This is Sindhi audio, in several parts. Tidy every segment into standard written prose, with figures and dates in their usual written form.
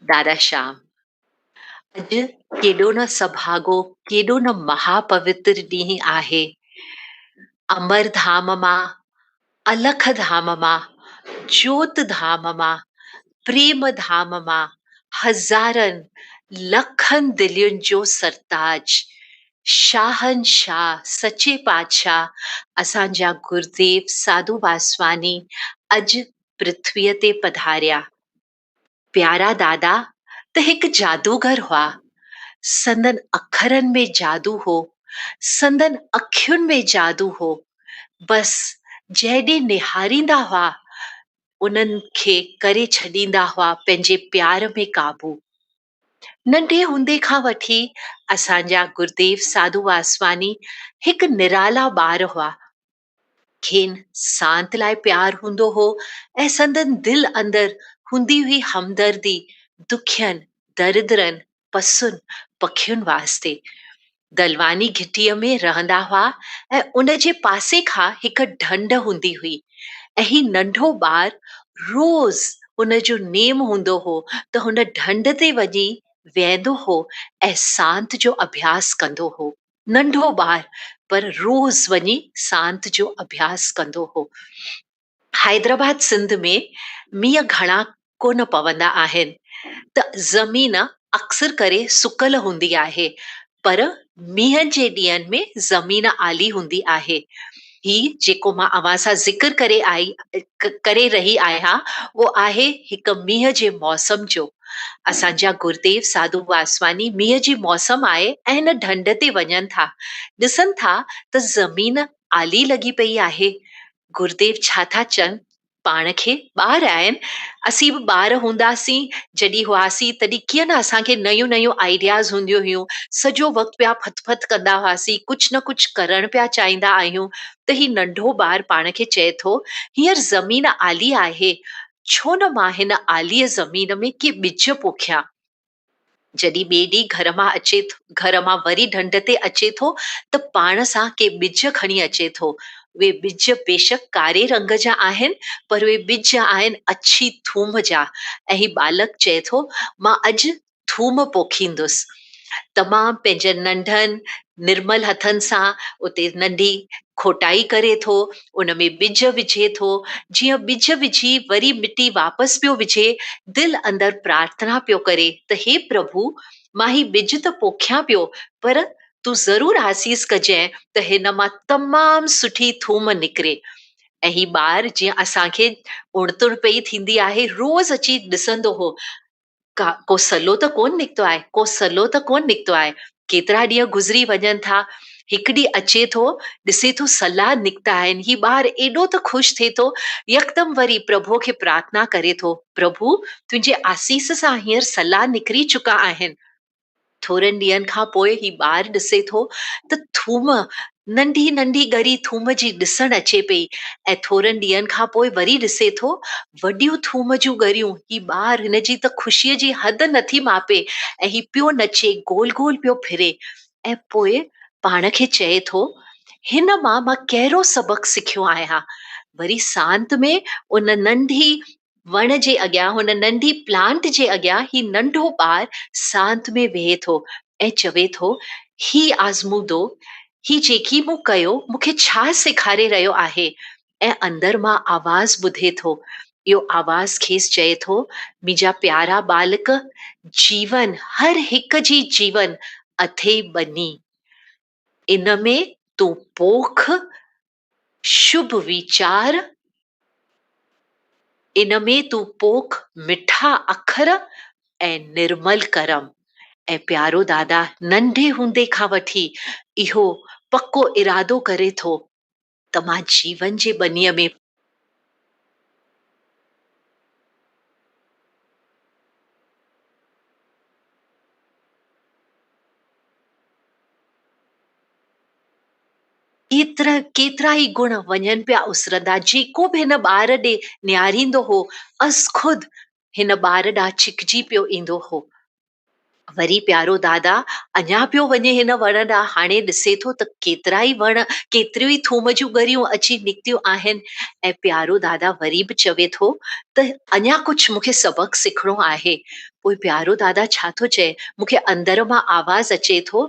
دادا شيام، اڄ ڪيڏو نه سڀاڳو، ڪيڏو نه مهاپوتر ڏينهن آهي. امر ڌام مان، الک ڌام مان، جوت ڌام مان، پريم ڌام مان هزارن لکن دلين جو سرتاج، شاهن شاهه، سچي پادشاهه اسان جا گرديو ساڌو واسواڻي اڄ پرٿويء تي پڌاريا. پيارا دادا ته هڪ جادوگر هئا. سندن اکرن ۾ جادو هو، سندن اکين ۾ جادو هو. بس جنهن ڏي نهاريندا هئا، انهن کي ڪري ڇڏيندا هئا پنهنجي پيار ۾ قابو. ننڍي هوندي کان وٺي اسان جا گرديو ساڌو واسواڻي هڪ نرالا ٻار هئا. کين سانت لاء پيار هوندو هو ۽ سندن دل اندر هوندي هئي همدردي دکين، دردرن، پسن، پکين واسطي. دلواني گهٽيء ۾ رهندا هئا ۽ ان جي پاسي کان هڪ ڍنڍ هوندي هئي ۽ هي ننڍو ٻار روز هن جو نيم هوندو هو ته هن ڍنڍ تي وڃي ويهندو هو ۽ سانت جو اڀياس ڪندو هو. ننڍو ٻار پر روز وڃي سانت جو اڀياس ڪندو هو. حيدرآباد سنڌ ۾ مينهن گهڻا ڪونه پوندا آهن ته زمين اڪثر ڪري سڪل هوندي آهي پر مينهن جي ڏينهن ۾ زمين آلي هوندي آهي. هي جيڪو مان اوهان سان ذڪر ڪري آئي ڪري رهي آهيان اهو آهي هڪ مينهن جي موسم جو. اسان جا گرديو ساڌو واسواڻي مينهن جي موسم آهي ۽ هن ڍنڍ تي وڃن ٿا. ڏسن ٿا ته زمين آلي لڳي پئي آهي. گرديو ڇا ٿا چن؟ پاڻ کي ٻار آهن. اسين به ٻار هونداسين جڏهن هئاسين تڏهن ڪيئن نه اسان کي نيون نيون آئيڊياز هونديون هيون. سڄو وقت پيا ڦٿ ڦٿ ڪندا هئاسين، ڪجهه نه ڪجهه ڪرڻ پيا چاهيندا آهيون ته هي ننڍو ٻار پاڻ کي چئي ٿو هينئر زمين آلي آهي، ڇو نه مان هن آليء زمين ۾ ڪي ٻج پوکيان. جڏهن ٻئي ڏينهن گهر مان اچي ٿو، گهر مان وري ڍنڍ تي اچي ٿو ته پاڻ سان ڪي ٻج کڻي اچي ٿو. اهي ٻج بيشڪ ڪاري رنگ جا آهن، پر اهي ٻج آهن اڇي ٿوم جا ۽ هي ٻالڪ چئي ٿو، مان اڄ ٿوم پوکيندس. تمام پنهنجن ننڍن نرمل هٿن سان اتي ننڍي کوٽائي ڪري ٿو، ان ۾ ٻج وجهي ٿو، جيئن ٻج وجهي وري مٽي واپس پيو وجهي، دل اندر پرارٿنا پيو ڪري ته هي پرڀو مان هي ٻج ته پوکيان پيو پر تون ضرور آسيس ڪجانء ته هن مان تمام سٺي ٿوم نڪري. ۽ هي ٻار جيئن اسان کي اڻ تڻ پئي ٿيندي آهي روز اچي ڏسندو هو ڪا ڪو سلو ته ڪونه نڪتو آهي، ڪو سلو ته ڪونه نڪتو آهي. ڪيترا ڏينهن گذري وڃن ٿا. هڪ ڏينهن اچي ٿو، ڏسي ٿو سلا نڪتا آهن. هي ٻار ايڏو ته خوش ٿئي ٿو، يڪدم وري پرڀوء کي پرارٿنا ڪري ٿو، پرڀو! تنهنجي آسيس سان هينئر سلا نڪري چڪا آهن. ٿورن ڏينهن کان پوء هي ٻار ڏسي ٿو ته ٿوم، ننڍي ننڍي ڳري ٿوم جي ڏسڻ اچي پئي ۽ ٿورن ڏينهن کان پوء وري ڏسي ٿو وڏيون ٿوم جون ڳريون. هي ٻار هن جي ته خوشيء جي حد نٿي ماپي ۽ هي پيو نچي، گول گول پيو ڦري ۽ پوء پاڻ کي چئي ٿو، هن مان مان ڪهڙو سبق سکيو آهيان؟ وري سانت ۾ ان ننڍي وڻ جي اڳيان، هن ننڍي پلانٽ جي اڳيان هي ننڍو ٻار سانت ۾ ويهي ٿو ۽ چوي ٿو، هي آزمودو، هي جيڪي مون ڪيو، مون کي ڇا سيکاري رهيو آهي؟ ۽ اندر مان آواز ٻڌي ٿو. اهو آواز کيس چئي ٿو، منهنجا پيارا ٻالڪ، جيون، هر هڪ جي جيون اٿئي ٻني. ان ۾ تون پوک، شڀ ويچار، ان ۾ تون پوک مٺا اکر ۽ نرمل ڪرم. ۽ پيارو دادا ننڍي هوندي کان وٺي اهو پڪو ارادو ڪري ٿو ته مان جيون جي ٻنيء ۾. ڪيترا ڪيترا ئي گڻ وڃن پيا اسرندا. جيڪو به هن ٻار ڏي نهاريندو هو، ازخود هن ٻار ڏانهن ڇڪجي پيو ايندو هو. وري پيارو دادا اڃا پيو وڃي هن وڻ ڏانهن، هاڻي ڏسي ٿو ته ڪيترا ئي وڻ، ڪيتريون ئي ٿوم جون ڳريون اچي نڪتيون آهن. ۽ پيارو دادا وري به چوي ٿو ته اڃا ڪجهه مون کي سبق سکڻو آهي. پوء پيارو دادا ڇا ٿو چئي، مون کي اندر مان آواز اچي ٿو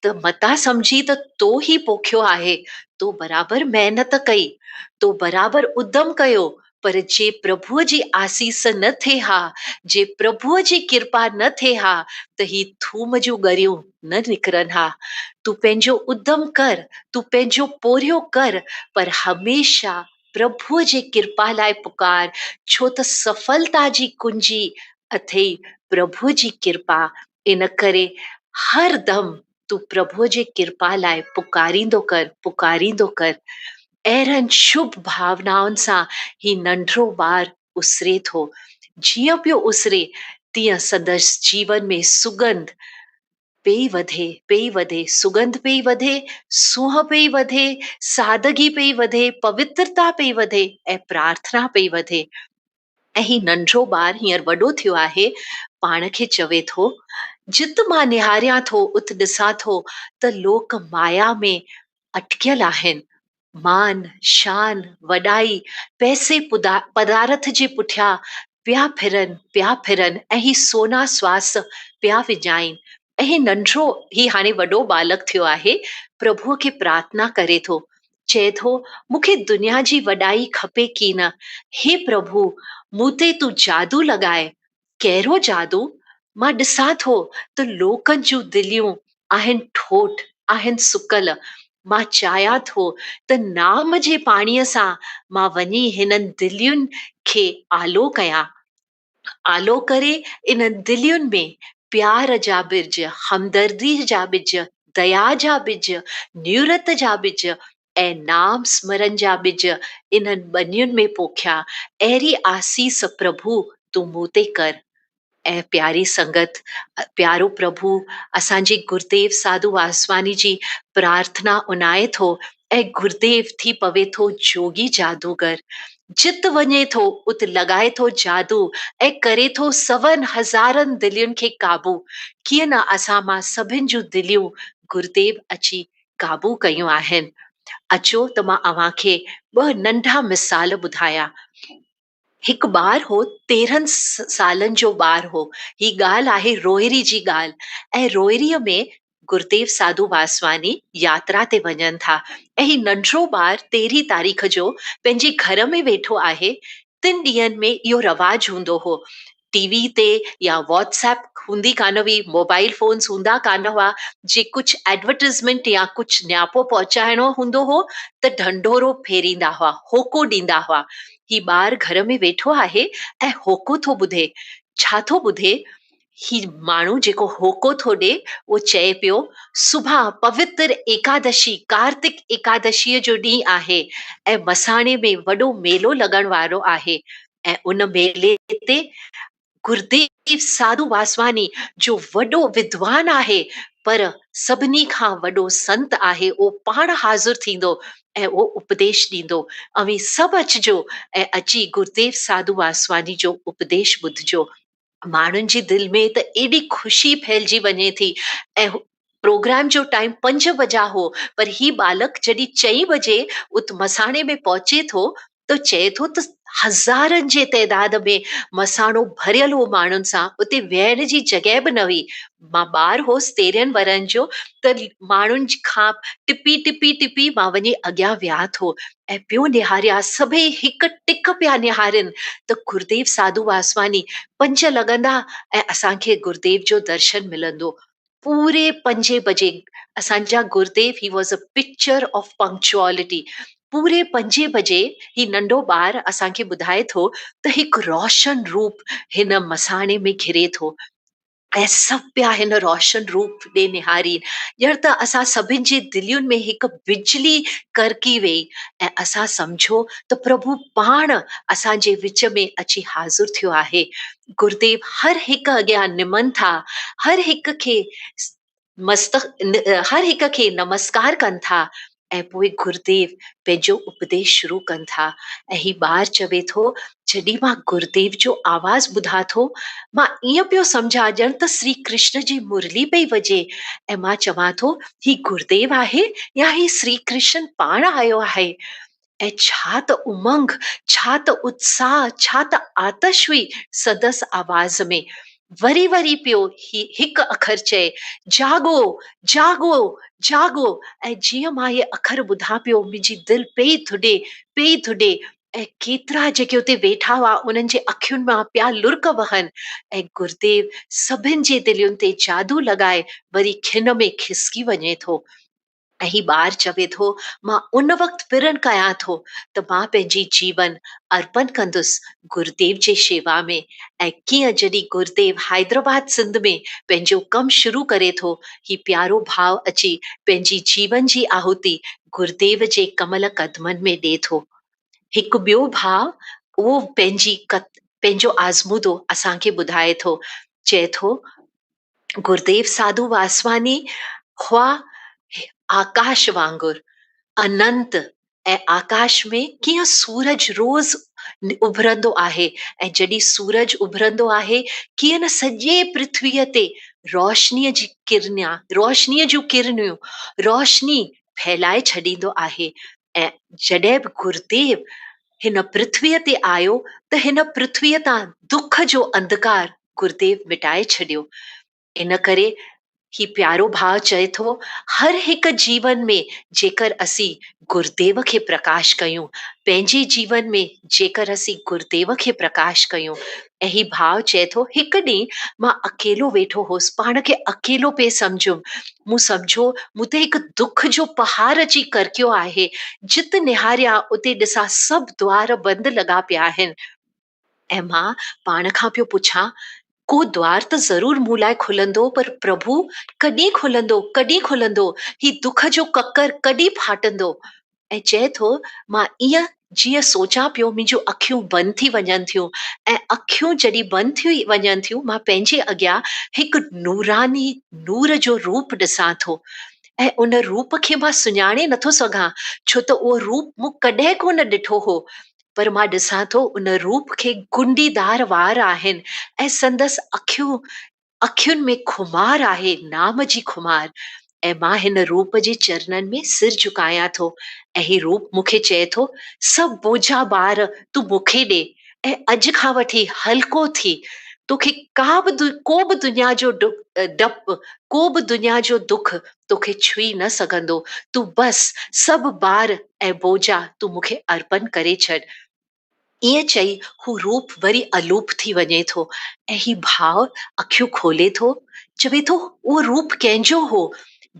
ته متان سمجهي ته تو هي پوکيو آهي، تو برابر محنت ڪئي، تو برابر ادم ڪيو، پر جي پرڀوء جي آسيس نه ٿئي ها، جي پرڀوء جي ڪرپا نه ٿئي ها ته هي ٿوم جون ڳريون نه نڪرن ها. تون پنهنجو ادم ڪر، تون پنهنجو پورهيو ڪر، پر هميشه پرڀوء جي ڪرپا لاء پڪار، ڇو ته سڦلتا جي ڪنجي اٿئي پرڀوء جي ڪرپا. ان ڪري هر دم تون پرڀوء جي ڪرپا لاء پڪاريندو ڪر، پڪاريندو ڪر. اهڙن شڀ ڀاونائن سان هي ننڍڙو ٻار اسري ٿو. جيئن پيو اسري، تيئن سندس جيون ۾ سڳنڌ پئي وڌي، پئي وڌي، سڳنڌ پئي وڌي، سونهن پئي وڌي، سادگي پئي وڌي، پوترتا پئي وڌي ۽ پرارٿنا پئي وڌي. ۽ هي ننڍڙو ٻار هينئر وڏو ٿيو آهي، پاڻ کي چوي ٿو، جت مان نهاريان ٿو، ات ڏسان ٿو ته لوڪ مايا ۾ اٽڪيل آهن. مان، شان، وڏائي، پئسي پدارٿ جي پٺيان پيا ڦرن، پيا ڦرن ۽ هي سونا سواس پيا وڃائين. ۽ هي ننڍڙو، هي هاڻي وڏو ٻالڪ ٿيو آهي، پرڀوء کي پرارٿنا ڪري ٿو، چئي ٿو، مون کي دنيا جي وڏائي کپي ڪين، هي پرڀو، مون تي تون جادو لڳاء. ڪهڙو جادو؟ مان ڏسان ٿو ته لوڪن جون دليون آهن ٺوٺ، آهن سڪل. مان چاهيان ٿو ته نام جي پاڻيء سان مان وڃي هنن دلين کي آلو ڪيان. آلو ڪري انهن دلين ۾ پيار جا ٻج، همدرديء جا ٻج، ديا جا ٻج، نيورت جا ٻج ۽ نام سمرن جا ٻج انهن ٻنين ۾ پوکيان. اهڙي آسيس پرڀو تون مون تي ڪر. اي پياري سنگت، پيارو پرڀو اسان جي گرديو ساڌو واسواڻي جي پرارٿنا اونائي ٿو ۽ گرديو ٿي پوي ٿو جوڳي جادوگر. جت وڃي ٿو ات لڳائي ٿو جادو ۽ ڪري ٿو سون هزارن دلين کي قابو. ڪيئن نه اسان مان سڀن جون دليون گرديو اچي قابو ڪيون آهن. اچو ته مان اوهان کي ٻه ننڍا مثال ٻڌايان. هڪ ٻار هو، 13 سالن جو ٻار هو. هي ڳالهه آهي روهڙي جي ڳالهه ۽ روهڙيء ۾ گرديو ساڌو واسواڻي ياترا تي وڃن ٿا ۽ هي ننڍڙو ٻار 13 تاريخ جو پنهنجي گهر ۾ ويٺو آهي. تن ڏينهن ۾ اهو رواج هوندو هو، ٽي وي تي يا واٽس ايپ هوندي ڪانه هئي، موبائل فونز هوندا ڪانه هئا، جي ڪجهه ايڊورٽائزمينٽ يا ڪجهه نياپو پهچائڻو هوندو هو ته ڍنڍورو ڦيريندا هئا، هوڪو ڏيندا هئا. هي ٻار گهر ۾ ويٺو آهي ۽ هوڪو ٿو ٻڌي. ڇا ٿو ٻڌي؟ هي ماڻهو جيڪو هوڪو ٿو ڏي، اهو چئي پيو، سڀان پوتر ايڪادشي، ڪارتڪ ايڪادشيء جو ڏينهن آهي ۽ مساڻي ۾ وڏو ميلو لڳڻ وارو آهي ۽ ان ميلي تي گرديو ساڌو واسواڻي جو وڏو ودوان آهي پر سڀني کان وڏو سنت آهي، اهو پاڻ حاضر ٿيندو ۽ اهو اپديش ڏيندو. اوهين سڀ اچجو ۽ اچي گرديو ساڌو واسواڻي جو اپديش ٻڌجو. ماڻهن جي دل ۾ ته ايڏي خوشي ڦهلجي وڃي ٿي ۽ پروگرام جو ٽائيم 5 بجا هو پر هي ٻالڪ جڏهن چئين بجي ات مساڻي ۾ پهچي ٿو ته چئي ٿو ته هزارن جي تعداد ۾ مساڻو ڀريل هو ماڻهن سان، اتي ويهڻ جي جڳهه به نه هئي. مان ٻار هوس 13 ورهن جو ته ماڻهن کان ٽپي ٽپي ٽپي مان وڃي اڳيان ويهان ٿو ۽ پيو نهاريان، سڀئي هڪ ٽڪ پيا نهارين ته گرديو ساڌو واسواڻي 5 لڳندا ۽ اسان کي گرديو جو درشن ملندو. پوري پنجين بجي اسان جا Gurudev, he was a picture of punctuality, پوري پنجين بجي هي ننڍو ٻار اسان کي ٻڌائي ٿو ته هڪ روشن روپ هن مساڻي ۾ گهري ٿو ۽ سڀ پيا هن روشن روپ ڏي نهارين، ڄڻ ته اسان سڀن جي دلين ۾ هڪ بجلي ڪرڪي ويئي ۽ اسان سمجهيو ته پرڀو پاڻ اسان جي وچ ۾ اچي حاضر ٿيو آهي. گرديو هر هڪ اڳيان نمن ٿا، هر هڪ کي مستڪ، هر هڪ کي نمسڪار ڪن ٿا ۽ پوء گرديو پنهنجو اپديش شروع ڪن ٿا ۽ هي ٻار چوي ٿو، جڏهن مان گرديو جو آواز ٻڌان ٿو، مان ائين پيو سمجهان ڄڻ ته سري ڪرشن جي مرلي پئي وڄي ۽ مان چوان ٿو هي گرديو آهي يا هي سري ڪرشن پاڻ آيو آهي. ۽ ڇا ته امنگ، ڇا ته اتساهه، ڇا ته آتش هئي سندس آواز ۾. وري وري پيو هي هڪ اکر چئي، جاڳو، جاڳو، جاڳو ۽ جيئن مان اهي اکر ٻڌان پيو منهنجي دل پئي ڌڏي، پئي ڌڏي ۽ ڪيترا جيڪي اتي ويٺا هئا انهن جي اکين مان پيا لڙڪ وهن ۽ گرديو سڀن جي دلين تي جادو لڳائي وري کن ۾ کسڪي وڃي ٿو. ۽ هي ٻار چوي ٿو، مان ان وقت پرڻ ڪيان ٿو ته مان پنهنجي جيون ارپن ڪندس گرديو جي شيوا ۾. ۽ ڪيئن جڏهن گرديو حيدرآباد سنڌ ۾ پنهنجو ڪم شروع ڪري ٿو، هي پيارو ڀاء اچي پنهنجي جيون جي آهوتي گرديو جي ڪمل قدمن ۾ ڏي ٿو. هڪ ٻيو ڀاء اهو پنهنجي پنهنجو آزمودو اسان کي ٻڌائي ٿو، چئي ٿو، گرديو ساڌو واسواني هئا آڪاش وانگر اننت ۽ آڪاش ۾ ڪيئن سورج روز اڀرندو آهي ۽ جڏهن سورج اڀرندو آهي ڪيئن نه سڄي پرٿويء تي روشنيء جي ڪرنيا روشنيء جون ڪرنيون روشني ڦهلائي ڇڏيندو آهي ۽ جڏهن به گرديو هن پرٿويء تي آيو ته هن پرٿويء تان دک جو انڌڪار گرديو مٽائي ڇڏيو. ان ڪري هي پيارو ڀاء چئي ٿو، هر هڪ جيون ۾ جيڪر اسين گرديو کي پرڪاش ڪيون، پنهنجي جيون ۾ جيڪر اسين گرديو کي پرڪاش ڪيون. ۽ هي ڀاء چئي ٿو، هڪ ڏينهن مان اڪيلو ويٺو هوس، پاڻ کي اڪيلو پئي سمجهيم. مون سمجهيو مون تي هڪ دک جو پهاڙ اچي ڪرڪيو آهي. جت نهاريان اتي ڏسان سڀ دوار بند لڳا پيا آهن. ۽ مان پاڻ کان پيو پڇان، ڪو دوار ته ضرور مون لاء کلندو، پر پرڀو ڪڏهن کلندو، ڪڏهن کلندو، هي دک جو ڪڪر ڪڏهن ڦاٽندو؟ ۽ چئي ٿو، مان ائين جيئن سوچان پيو، منهنجون اکيون بند ٿي وڃن ٿيون ۽ اکيون جڏهن بند ٿي وڃن ٿيون، مان پنهنجي اڳيان هڪ نوراني نور جو روپ ڏسان ٿو ۽ ان روپ کي مان سڃاڻي نٿو سگهان، ڇو ته اهو روپ مون ڪڏهن ڪونه ڏٺو هو. پر مان ڏسان ٿو ان روپ کي گنڊيدار وار آهن ۽ سندس اکيون اکين ۾ خمار آهي نام جي خمار ۽ مان هن روپ جي چرنن ۾ سر جهڪايان ٿو ۽ هي روپ مون کي چئي ٿو سڀ بوجها بار تون مون کي ڏي ۽ اڄ کان وٺي هلڪو ٿي توکي ڪا به ڪو به دنيا جو ڊپ ڪو به دنيا جو دک توکي ڇهي نه سگهندو، تون بس سڀ بار ۽ بوجا تون مون کي ارپن ڪري ڇڏ. ائين چئي هو روپ وري الوپ ٿي وڃي ٿو ۽ هي ڀاء اکيون کولي ٿو، چوي ٿو اهو روپ ڪنهن جو هو؟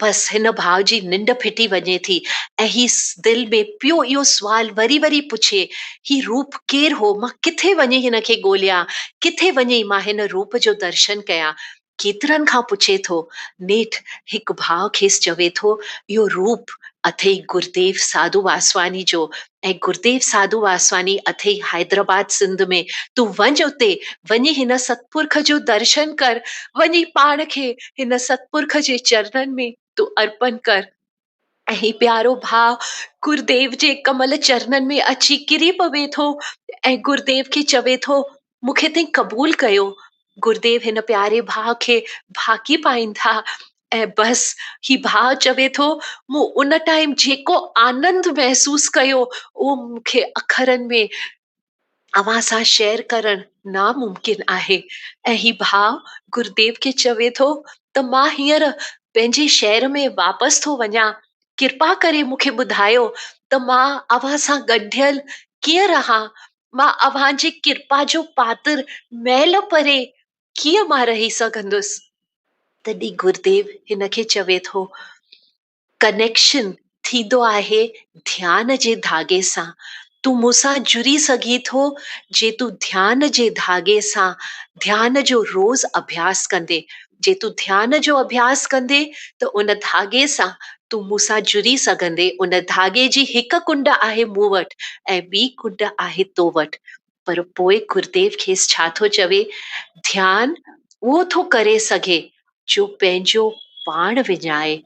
بس هن ڀاء جي ننڊ ڦٽي وڃي ٿي ۽ هي دل ۾ پيو اهو سوال وري وري پڇي، هي روپ ڪير هو؟ مان ڪٿي وڃي هن کي ڳوليان؟ ڪٿي وڃي مان هن روپ جو درشن ڪيان؟ ڪيترن کان پڇي ٿو، نيٺ هڪ ڀاء کيس چوي ٿو، اهو روپ اٿئي گرديو ساڌو واسواني جو ۽ گرديو ساڌو واسواني اٿئي حيدرآباد سنڌ ۾، تون وڃ اتي، وڃي هن ستپرک جو درشن ڪر، وڃي پاڻ کي هن ستپرک جي چرنن ۾ تون ارپن ڪر. ۽ هي پيارو ڀاء گرديو جي ڪمل چرنن ۾ اچي ڪري پوي ٿو ۽ گرديو کي چوي ٿو، مون کي تئين قبول ڪيو. گرديو هن پياري ڀاء کي ڀاڪي پائين ٿا ۽ بس هي ڀاء چوي ٿو، مون ان ٽائيم جيڪو آنند محسوس ڪيو اهو مون کي اکرن ۾ اوهان سان شيئر ڪرڻ ناممڪن آهي ۽ هي ڀاء گرديو کي چوي ٿو ته مان هينئر پنهنجي شهر ۾ واپس ٿو وڃان، ڪرپا ڪري مون کي ٻڌايو ته مان اوهان سان ڳنڍيل ڪيئن رهان، مان اوهان جي ڪرپا جو پاتر ميل پري ڪيئن مان رهي سگهندس؟ تڏهن گرديو هن کي چوي ٿو. ڪنيڪشن ٿيندو آهي ڌيان جي ڌاڳي سان. تون مون سان جڙي سگهين ٿو جي تون ڌيان جي ڌاڳي سان ڌيان جو روز اڀياس ڪندين. جي تون ڌيان جو اڀياس ڪندين ته ان ڌاڳي سان تون مون سان جڙي سگهندين. ان ڌاڳي جي هڪ ڪنڊ آهي مون وٽ ۽ ٻي ڪنڊ آهي تو وٽ. پر پوء گرديو کيس ڇا ٿو چوي؟ ڌيان اهو ٿو ڪري سگهي جو پنهنجو پاڻ وڃائي،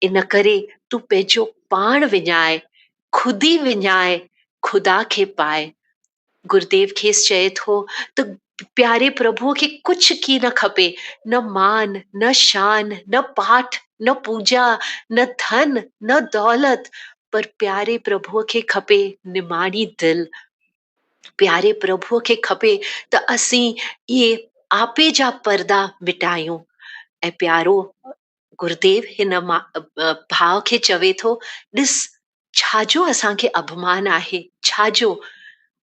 ان ڪري تون پنهنجو پاڻ وڃائي، خودي وڃائي، خدا کي پائي. گرديو کيس چئي ٿو ته پياري پرڀوء کي ڪجهه ڪي نه کپي، نه مان، نه شان، نه پاٺ، نه پوڄا، نه ڌن، نه دولت، پر پياري پرڀوء کي کپي نماڻي دل. پياري پرڀوء کي کپي ته اسين اهي آپي جا پردا مٽايون. ۽ پيارو گرديو هن ڀاء کي چوي ٿو، ڏس ڇا جو اسان کي اڀمان آهي، ڇا جو؟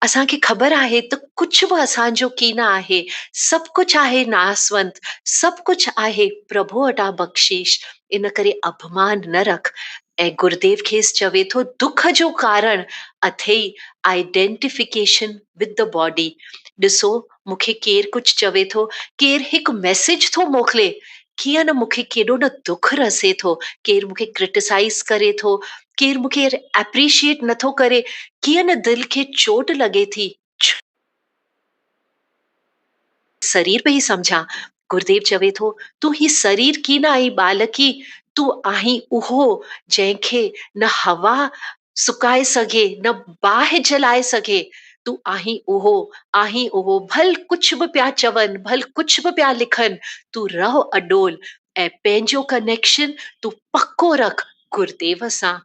اسان کي خبر آهي ته ڪجهه به اسان جو ڪي نه آهي، سڀ ڪجهه آهي ناسونت، سڀ ڪجهه آهي پرڀوء وٽان بخشيش، ان ڪري اڀمان نه رک. ۽ گرديو کيس چوي ٿو، دک جو ڪارڻ اٿئي آئيڊينٽيفڪيشن وٿ the body. ڏسو مون کي ڪير ڪجهه چوي ٿو، ڪير هڪ ميسيج ٿو موڪلي، ڪيئن نه مون کي ڪيڏو نه دک رسي ٿو، ڪير مون کي ڪرٽيسائيز ڪري ٿو، ڪير مون کي ايپريشيئيٽ نٿو ڪري، ڪيئن نه دل کي چوٽ لڳي ٿي. سرير پئي سمجهان. گرديو چوي ٿو، تون هي سرير ڪي نه آهين ٻالڪي، تون آهين اهو جنهن کي نه هوا سڪائي سگهي، نه باهه جلائي سگهي. تون آهين اهو، آهين اهو، ڀل ڪجهه به پيا چون، ڀل ڪجهه به پيا لکن، تون رهه اڏول ۽ پنهنجو ڪنيڪشن تون پڪو رک گرديو سان.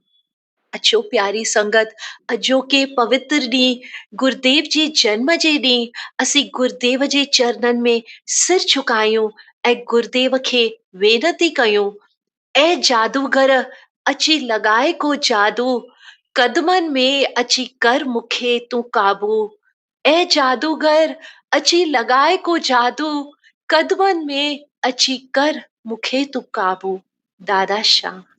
اچو پياري سنگت، اڄوڪي پوتر ڏينهن، گرديو جي جنم جي ڏينهن، اسين گرديو جي چرنن ۾ سر جهڪايون ۽ گرديو کي وينتي ڪيون، اي جادوگر اچي لڳاء ڪو جادو، قدمن ۾ اچي ڪر مون کي تون قابو. اي جادوگر اچي لڳاء ڪو جادو، قدمن ۾ اچي ڪر مون کي تون قابو. دادا شاهه.